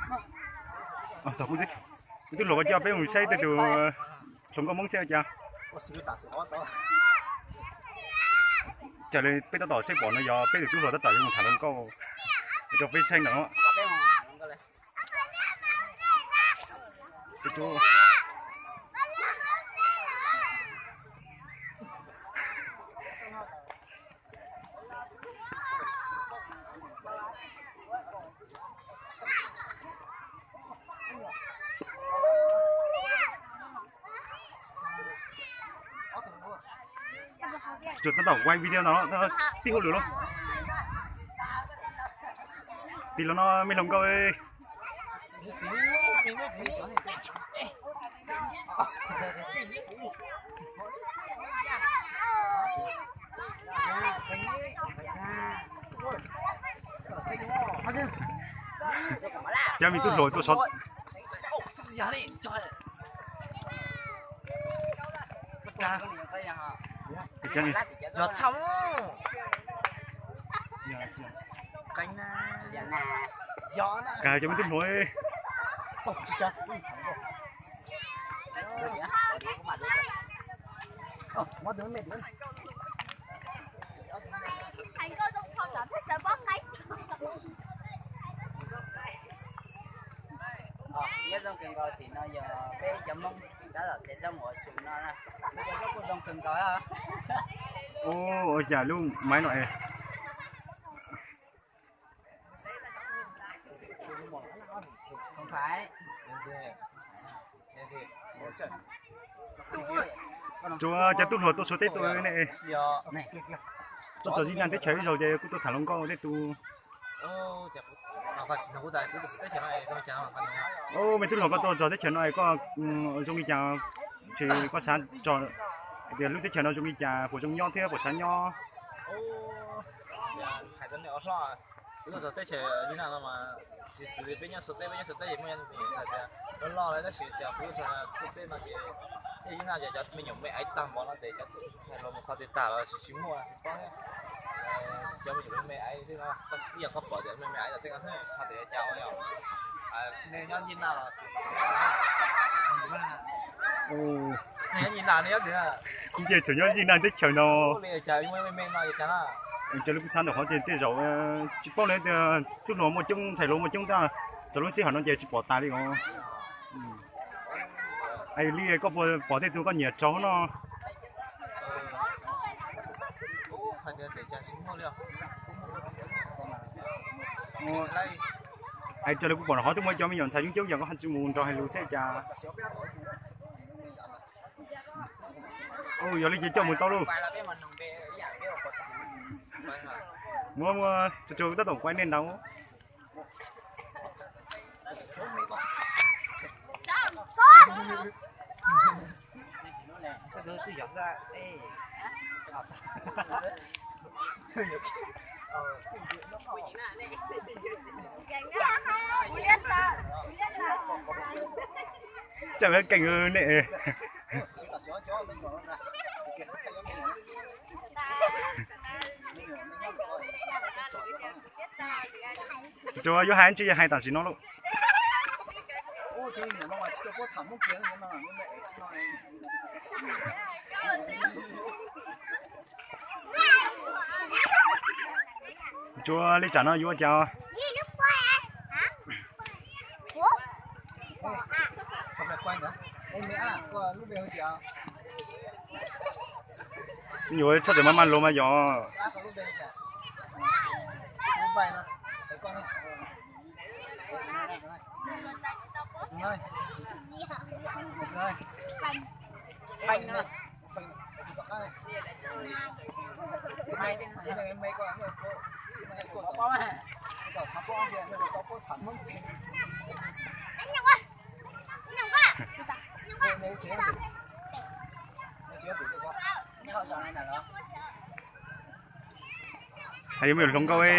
Tus hluas ko coj peb mus saib tej tus hluas nkauj Hmoob xwb cas. Raws li peb tab tom saib pom no yog peb tus tub hluas tab tom yuav mus tham hluas nkauj rau peb saib no. Tab tom quay video no, tib hauj lwm los. Tim los no me hluas nkauj. Cov me tub hluas tuaj sov. Kag cov me tub hluas. Nyob zoo kawg nkaus, tim no yog peb cov Hmoob tseem tab tom tes zaub ua su no na. Lub ua zoo kawg nkaus. Ua cas lub maiv no es. Tsuas cov tub hluas tuaj Suav teb tuaj ne. Tuaj txog Vib Naj teb chaws ib zaug ces kuj tuaj tham hluas nkauj tej tus. Ub, me tub hluas, koj tuaj txog teb chaws no koj zoo li cas, es koj xav txog tias lub teb chaws no zoo li cas, puas zoo nyob thiab puas xav nyob? Hais rau nej ua hlob, kuv tuaj txog teb chaws Vib Naj no mas, tsis xws li peb nyob Suav teb, peb nyob Suav teb ces muaj cov me nyuam hais tias loj loj lawm, tab sis cas kuv tuaj txog Suav teb no ces, Vib Naj ces cov me nyuam me aiv tag npaum no ces cov hais los mus qhov twg tag los tsis, tsis muaj tsis paub thiab. Cov me nyuam me me aiv xwb no, ib yam koj pom tias me me aiv tom tej no xwb, qhov tias cas ua yog nej nyob Vib Naj los, nej nyob Vib Naj, nej nyob Vib Naj teb chaws no, cov lub kub xab ntawm qhov tias tej zaum tsis paub li tias tub hluas muaj coob, ntxhais hluas muaj coob tag, txog lub sij hawm no ces tsis pom tas li os. Li koj puas pom tej tus koj nyiam raug no? Hais raws li kuv pom no qhov twb muaj cov me nyuam ntxhais coob coob, yog koj haj tsis mus nrog hais lus xwb cas. Yog li ces coj mus tau lauj. Muab, muab, tsuas tsuas tab tom quay nej nraud. Tseem keej ne. Tsuas yuav hais tsis hais tam sim no lauj. Tsuas li tsam no yuav cas? Yuav txhob txawm maj maj los mas yog. Hais yuav me nyuam hluas nkauj.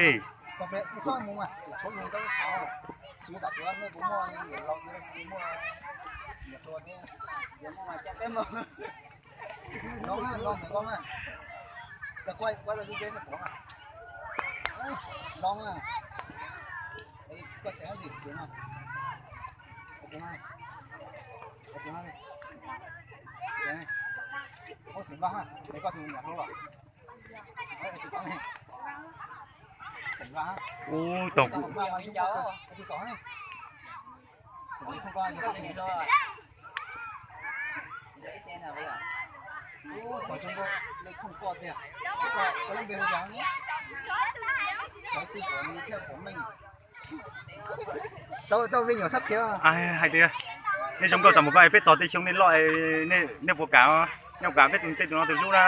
Ub, tau kuv. Hais tias, nej zoo nkauj tas mus koj, peb tos tej xyoo nej loj, nej puas kam, nej puas kam peb tej tus no tus hlub na?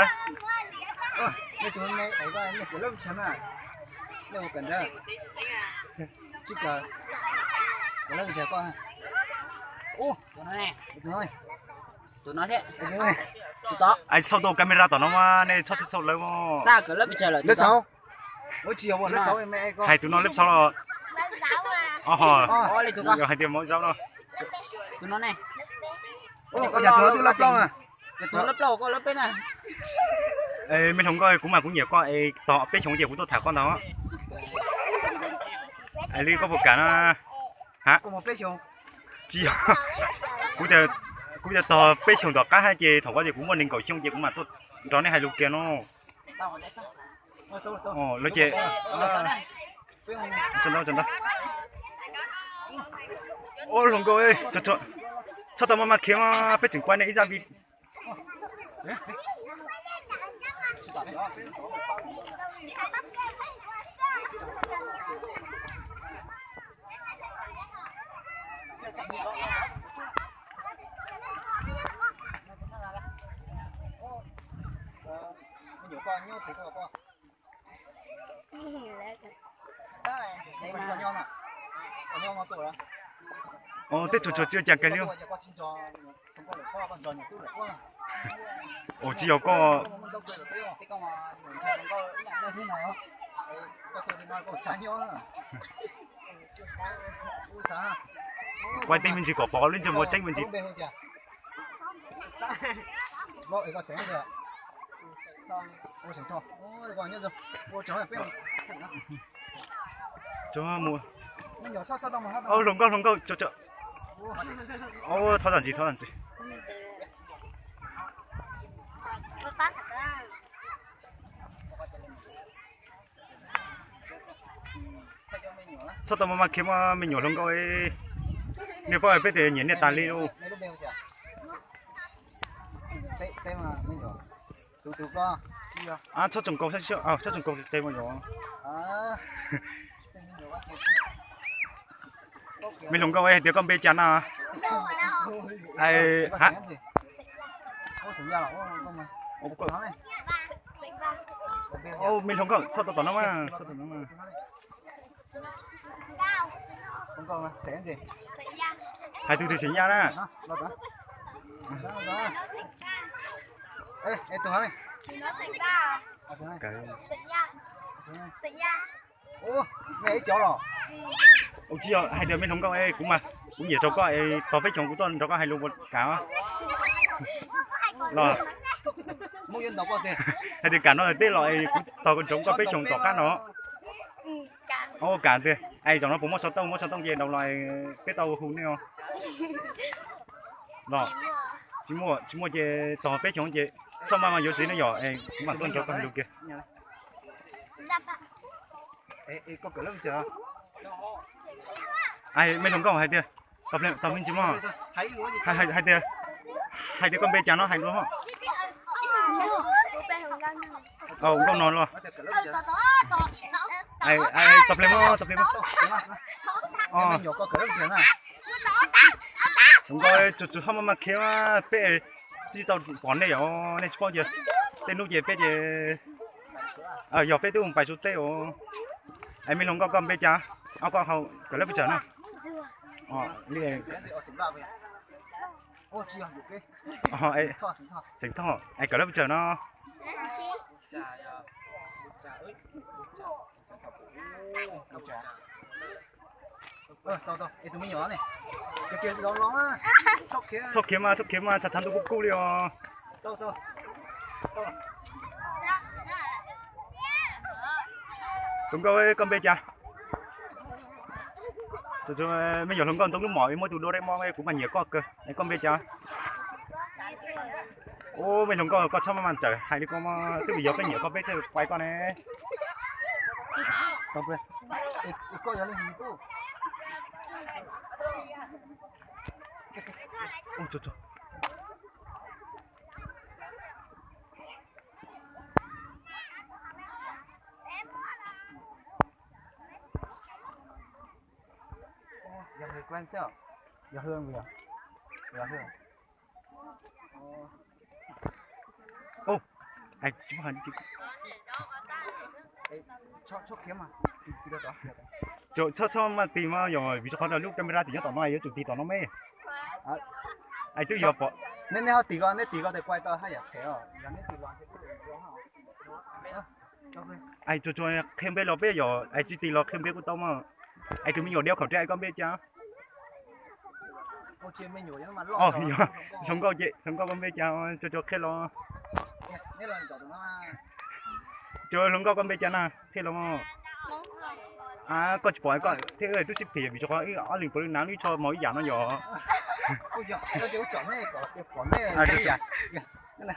Txhob tau camera tom no mas nej txhob txhawj lawv mas. Hais tus no leb xauv los? Hais tias mauv zaub no. Me hluas nkauj, kuv mas kuv nyiam koj es tos peb xyoos ces kuv tuaj tham koj ntag. Li koj puas kam na? Ha, tsis yog, kuv tias tos peb xyoos tom qab hab ces thaum koj ces kuv muaj nees nkaum xyoo ces kuv mam tuaj nrog nej hais lus kiag no. Lawv ces, hluas nkauj, txhob tau maj maj khiav mas peb tseem kuaj nej ib zaj vi. Tej tsuag tsuag tsis ua cas kiag li. Ua tsis yog koj. Kuaj teb me ntsis kom pom lub ntsej muag tseeb me ntsis. Hluas nkauj, hluas nkauj, thov txam ntsis, thov txam ntsis. Txhob tau maj maj khiav mas me nyuam hluas nkauj. Nej paub peb tias nyiam nej tas li lauj. Txhob tsoom kaus, txhob tsoom kaus qe mas yog. Me hluas nkauj, hais tias koj npe cas na? Me hluas nkauj, txhob tau tom no mas, txhob tau tom no mas. Hais tus twg xeem Yaj na? Tsis yog, hais tias me hluas nkauj, kuv mas kuv nyiam rau koj, tos peb xyoos kuv tuaj nrog koj hais lus puas kam los? Hais tias kam no tej los kuv tos nrog koj peb xyoos tom qab no. Kam tiag. Es zaum no puas muaj xov tooj? Muaj xov tooj ces daus los peb tau hu nej os. Los, tsis muaj, tsis muaj ces tos peb xyoos ces txhob maj maj yuav txiv ne yom, kuv mam tuaj nrog koj hais lus kiag. Me hluas nkauj, hais tias, tos me ntsis mog, hais tias, hais tias koj npe cas no hais dua mog. Nkauj no los. Tos ple mog, tos ple mog. Hluas nkauj, tsuas tsuas txhob maj maj khiav, peb twb tsis tau pom nej yom, nej tsis paub tias tej hnub ces peb ces, yog peb twb mus pais su teb os. Es me hluas nkauj, koj npe cas? Ob, koj hau kawm lab pes tsawg no? Xeem Thoj, es kawm lab pes tsawg no? Txhob khiav mas, txhob khiav mas, tshav tshav ntuj kuj kub li os. Tus nkauj, koj npe cas? Tus me nyuam hluas nkauj ntoo lub mom muaj tus Doraemon, kuv mas nyiam koj kawg. Es koj npe cas? Ub, me hluas nkauj koj txhob maj mam tsawm hais li ko mog, twb vim yog peb nyiam koj peb thiaj quay koj ne. Yog Hwm xwb, yog Hwm, yog Hwm. Txhob txhob maj tig mog, yog vim rau qhov lub camera tseem nyob tom no, yuav tsum tig tom no me. Es twb yog pom, neb ho tig ko, neb tig ko tes kuaj tau haj yam phem os. Es tsuas tsuas qhia npe los peb yog es tsis tig los qhia npe kuj tau mog. Es tus me nyuam diav khaum ris es koj npe cas? Hluas nkauj ces, hluas nkauj koj npe cas, tsuas tsuas qhia los. Tsuas hluas nkauj koj npe cas na, qhia los mog. Koj tsis pom koj thiab wb twb sib phim vim rau qhov wb ob leeg puav leej hnav lub tsho mos ib yam no yog. Ua cas?